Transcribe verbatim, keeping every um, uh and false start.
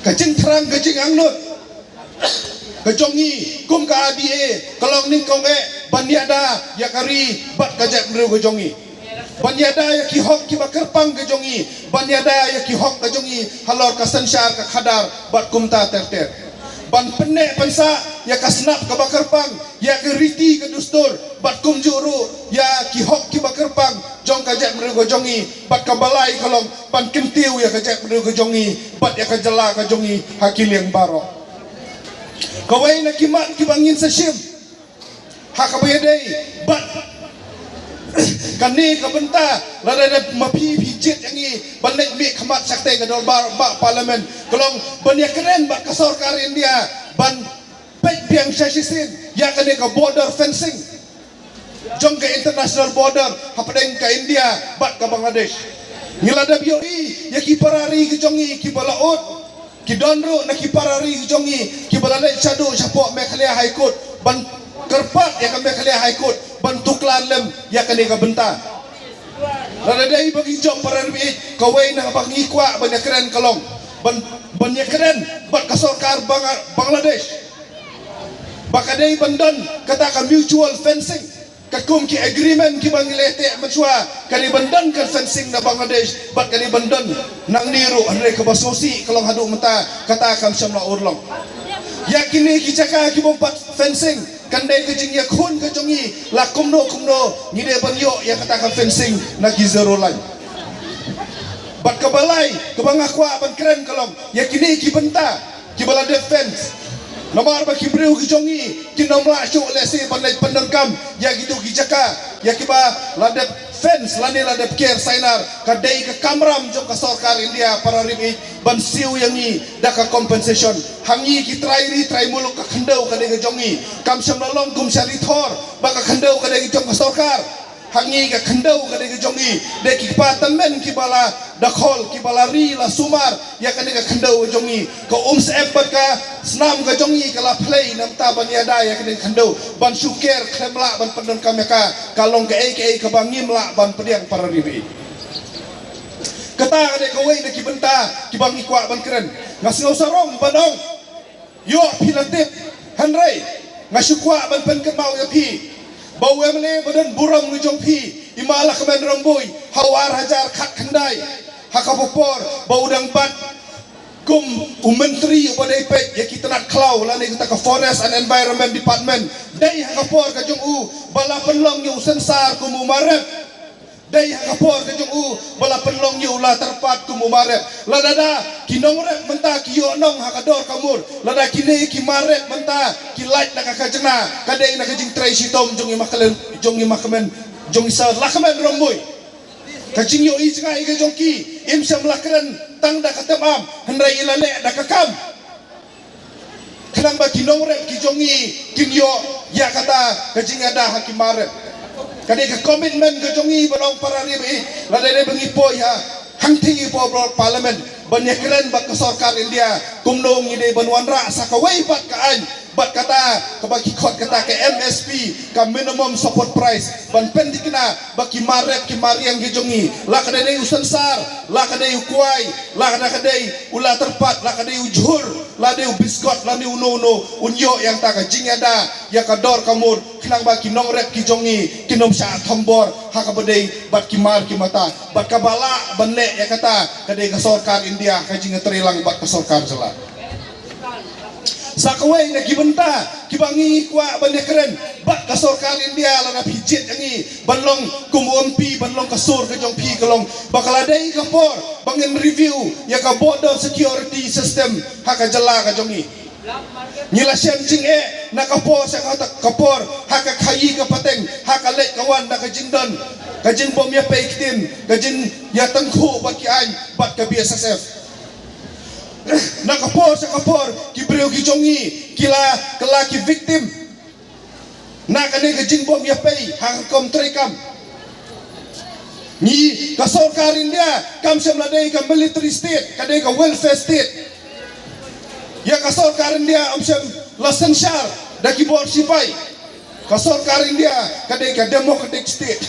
Ka jingthrang ka jingangnud ka jong ngi kum ka R D A ka long nyngkong eh ban ïada ïa ka ri bad ka jaitbynriew ka jong ngi. Ban ïada ïa ki hok kiba kyrpang ka jong ngi, ban ïada ïa ki hok ka jong ngi halor ka synshar ka khadar bad kumta ter ter. Ban pynneh pynsah ïa ka snap kaba kyrpang, ïa ka riti ka dustur bad kumjuh ruh ïa ki hok kiba kyrpang jong ka jaitbynriew ka jong ngi, bad kaba lai ka long ban kyntiew ïa ka jaitbynriew ka jong ngi bad ïa ka jylla ka jong ngi ha ki liang baroh. Kawei na ki mat kiba ngin sa shim ha kaba ïadei bad kane ka bynta, lada dep ma phi phi jied ïa ngi ban leit mih khmat sha katei ka dorbar ba Parliament, ka long ban ïakren bad ka sorkar India ban peit biang sha shisien ïa kane ka border fencing jong ka international border hapdeng ka India bad ka Bangladesh. Ngi la dep ïohi ïa ki para ri ki jong ngi kiba la ud, ki don ruh na ki para ri ki jong ngi kiba la leit shaduh shapoh Meghalaya High Court ban kyrpad ïa ka Meghalaya High Court ban tuklar lem ïa kane ka bynta. Lada dei ba ngi jop para ri, kawei na ba ngi kwah ban ïakren ka long ban, ban ïakren bad ka sorkar Bangla-, Bangladesh ba ka dei ban don kata ka mutual fencing, katkum ki agreement kiba ngi la teh mynshuwa, ka dei ban don ka fencing na Bangladesh bad ka dei ban don nangne ruh, hynrei kaba sngewsih ka long haduh mynta kata kam shym la urlong. Ïa kine ki jaka kiba ym pat fencing, kan dei ka jingïakhun ka jong ngi la kumno kumno ngi dei ban ïoh ïa kata ka fencing na ki zero line. Bad kaba lai kaba nga kwah ban kren ka long ïa kine ki bynta kiba la dep fence. Namar ba ki briew ki jong ngi kin ym lah shuh lehse ban leit pyndonkam ïa kito ki jaka ïa kiba la dep fence lane la dep ker sainar. Ka dei ka kamram jong ka sorkar India para ri ban siew ïa ngi da ka compensation. Ha ngi ki trai ri trai muluk ka khyndew ka dei ka jong ngi. Kam shym la long kum sha ri Thor ba ka khyndew ka dei ka jong ka sorkar. Ha ngi ka khyndew ka dei ka jong ngi, dei ki kpa tymmen kiba la dakhol, kiba la ri la sumar ïa kane ka khyndew ka jong ngi. Ka umsyep bad ka snam ka jong ngi ka la plie na bynta ban ïada ïa kane ka khyndew, ban shu ker khlem lah ban pyndonkam ïa ka, ka long kaei kaei kaba ngim lah ban pdiang para ri. Kata ka dei kawei na ki bynta kiba ngi kwah ban kren. Nga sngew sarong ban ong, ïoh phi la tip, hynrei nga shu kwah ban pynkynmaw ïa phi ba u M L A ba don burom ngi jong phi, i Ma Lahkmen Rymbui, ha u ar hajar khatkhyndai, ha kaba por ba u dang bat kum u myntri uba dei peit ïa ki tnat khlaw lane kata ka Forest and Environment Department, dei ha ka por ka jong u ba la pynlong ïa u Sensar kum u marep. Dei ha ka por ka jong u ba la pynlong ïa u Latyrpat kum u marep. Lada da ki nongrep mynta ki ïoh nong ha ka dor ka mur, lada kine ki marep mynta ki lait na ka khajna, ka dei na ka jingtrei shitom jong i Ma Lahkmen, jong i Ma Lahkmen, jong i Sir Lahkmen Rymbui. Ka jingïohi jngai ka jong ki, im shym la kren tang da ka tympap, hynrei i la leh da ka kam. Khnang ba ki nongrep ki jong ngi kin ïoh ïa kata ka jingïada ha ki marep. Ka dei ka commitment ka jong ngi ba long para ri ba ïeit, lada dei ba ngi poi ha hangtei i por Parliament ban ïakren bad ka sorkar India kumno ngi dei ban wanrah sa kawei pat ka aiñ bad kata kaba ki khot kata ka M S P, ka minimum support price, ban pynthikna ba ki marep ki mariang ki jong ngi, la ka dei u Sensar, la ka dei u Kwai, la ka dei u Latyrpat, la ka dei u Jhur, la dei u Biskot, la dei uno uno, un ïoh ïa kata ka jingïada ïa ka dor ka mur, khnang ba ki nongrep ki jong ngi kin ym shah thombor ha kaba dei bad ki mar ki mata. Bad kaba lah ban leh ïa kata ka dei ka sorkar India, ka jingïatreilang bad ka sorkar jylla. Sa kawei na ki bynta kiba ngi kwah ban ïakren bad ka sorkar India, lada phi jied ïa ngi ban long kum u M P, ban long ka sur ka jong phi ka long ba ka la dei ka por ba ngin review ïa ka border security system ha ka jylla ka jong ngi. Ngi la shem jingeh na ka por sha ka, ka por, ha ka khaïi ka pateng, ha ka leit ka wan, na ka jingdon ka jingbym ïapei ktien, ka jingïatyngkhuh bad ki aiñ bad ka B S S F. Na ka por sha ka por ki briew ki jong ngi ki la kylla ki victim na kane ka jingbym ïapei ha ka rukom treikam. Ngi, ka sorkar India kam shym la dei ka military state, ka dei ka welfare state. Ïa ka sorkar India ym shym la synshar da ki bor shipai. Ka sorkar India ka dei ka democratic state.